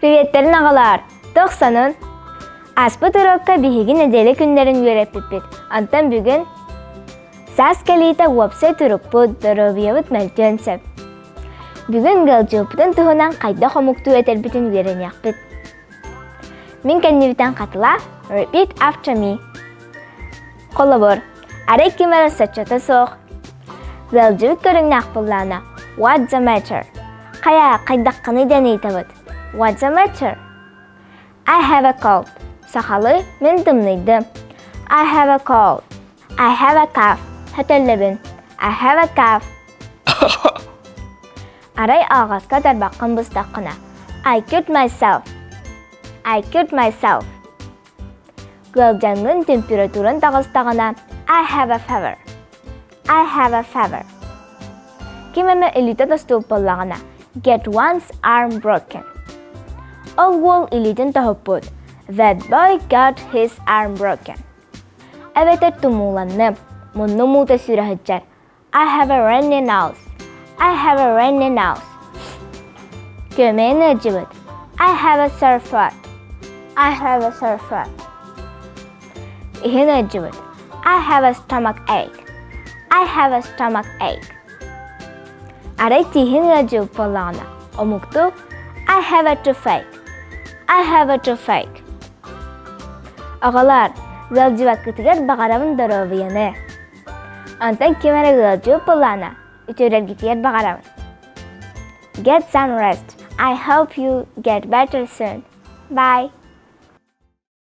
Приветтерин аҕалаар, тохсонун! Ааспыт уруокка биһиги нэдиэлэ күннэрин үөрэппиппит. Онтон бүгүн саас кэлиитэ уопсай турукпут, доруобуйабыт мөлтүөн сөп. Бүгүн ыалдьыппытын туһунан хайдах омуктуу этэрбитин үөрэниэхпит. Мин кэннибитэн хатыла Repeat after me. Холобур, арай ким эрэ соччото суох. Ыалдьыбыт көрүҥнээх буоллаҕына What's the matter? Хайа, хайдаххыный диэн ыйытабыт. What's the matter? I have a cold. Сахалыы мин тымныйдым. I have a cold. I have a cough. Хөтөллөбүн. I have a cough. Арай ааҕаска тарбаххын быстаххына I cut myself. I cut myself. Ыалдьаҥҥын температуран таҕыстаҕына I have a fever. I have a fever. Ким эмэ илиитэ тостубут буоллаҕына Get one's arm broken. Ол уол илиитин тоһуппут That boy got his arm broken. Эбэтэр тумууланным, муннум уута сүүрэ сылдьар I have a runny nose. I have a runny nose. Күөмэйин ыалдьыбыт. I have a sore throat. I have a sore throat. Иһин ыалдьыбыт. I have a stomach ache. I have a stomach ache. Арай тииһин ыалдьыбыт буоллаҕына, омуктуу I have a toothache. I have a toothache. Оҕолоор, ыалдьыбаккытыгар баҕарабын доруобуйаны. Онтон ким эрэ ыалдьыбыт буоллаҕына, үтүөрэргитигэр баҕарабын. Get some rest. I hope you get better soon. Bye.